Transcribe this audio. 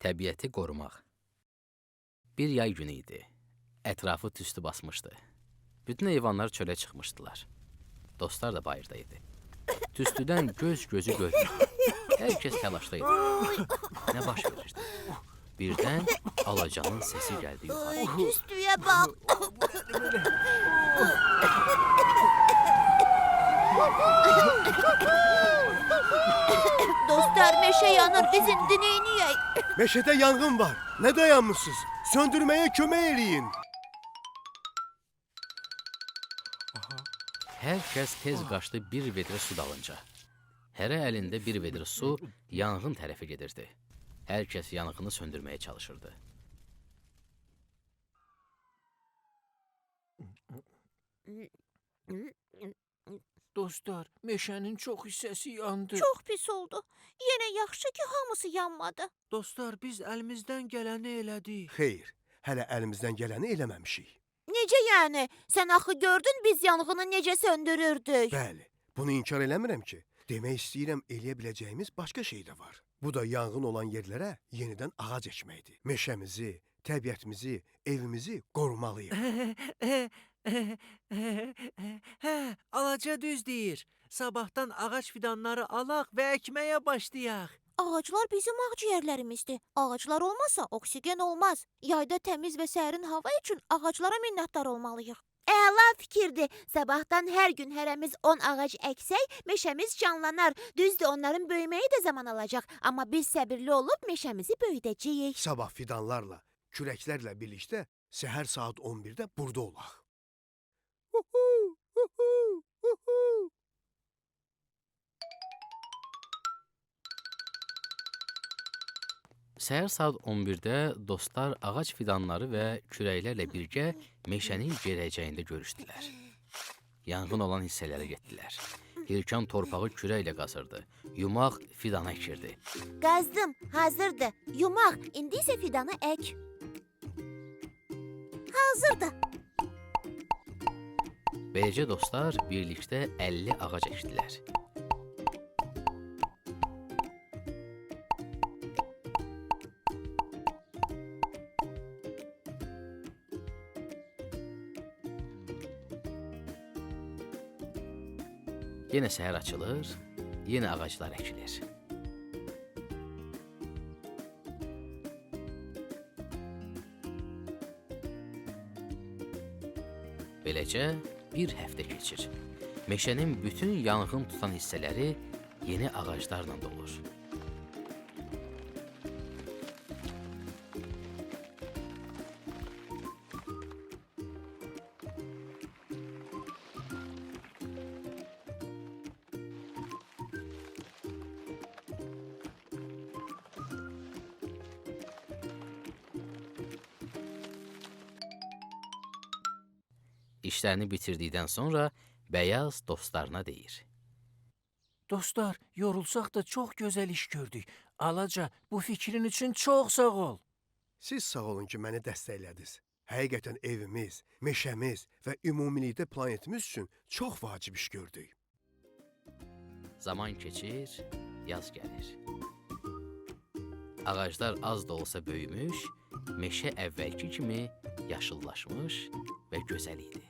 Təbiəti qorumaq. Bir yay günü idi. Ətrafı tüstü basmışdı. Bütün heyvanlar çölə çıxmışdılar. Dostlar da bayırda idi. Tüstüdən göz gözü görmürdü. Hər kəs təlaşda idi. Nə baş verirdi? Birdən Alacanın səsi gəldi yuxarı. Ay, tüstüyə bax. Dostlar, meşə yanır. Biz indi neyniyək? Meşədə yanğın var. Nə dayanmısınız? Söndürməyə kömək eləyin. Hər kəs tez qaçdı bir vedrə su dalınca. Hərə əlində bir vedrə su yanğın tərəfə gedirdi. Hər kəs yanğını söndürməyə çalışırdı. Dostlar, meşənin çox hissəsi yandı. Çox pis oldu. Yenə yaxşı ki, hamısı yanmadı. Dostlar, biz əlimizdən gələni elədik. Xeyr, hələ əlimizdən gələni eləməmişik. Necə yəni? Sən axı gördün biz yanğını necə söndürürdük. Bəli, bunu inkar eləmirəm ki. Demək istəyirəm, eləyə biləcəyimiz başqa şey də var. Bu da yanğın olan yerlərə yenidən ağac əkməkdir. Meşəmizi, təbiətimizi, evimizi qorumalıyıq. Hə, Alaca düz deyir. Sabahdan ağac fidanları alaq və əkməyə başlayaq. Ağaclar bizim ağciyərlərimizdir. Ağaclar olmasa oksigen olmaz. Yayda təmiz və sərin hava üçün ağaclara minnətdar olmalıyıq. Əla fikirdir. Sabahdan hər gün hərəmiz 10 ağac əksək, meşəmiz canlanar. Düzdür, onların böyüməyi də zaman alacaq, amma biz səbirli olub meşəmizi böyüdəcəyik. Sabah fidanlarla, kürəklərlə birlikdə səhər saat 11-də burada olaq. Uhu, uhu, uhu. Səhər saat 11-də dostlar ağac fidanları və kürəklərlə birgə meşənin girəcəyində görüşdülər. Yanğın olan hissələrə getdilər. Hirkan torpağı kürəklə qazırdı. Yumaq fidanı əkirdi. Qazdım, hazırdır. Yumaq, indi isə fidanı ək. Hazırdır. Beləcə dostlar birlikdə 50 ağac əkdilər. Yenə səhər açılır, yenə ağaclar əkilir. Beləcə bir həftə keçir. Meşənin bütün yanğın tutan hissələri yeni ağaclarla dolur. İşlərini bitirdikdən sonra Bəyaz dostlarına deyir. Dostlar, yorulsaq da çox gözəl iş gördük. Alaca, bu fikrin üçün çox sağ ol. Siz sağ olun ki, məni dəstəklədiniz. Həqiqətən evimiz, meşəmiz və ümumilikdə planetimiz üçün çox vacib iş gördük. Zaman keçir, yaz gəlir. Ağaclar az da olsa böyümüş, meşə əvvəlki kimi yaşıllaşmış və gözəl idi.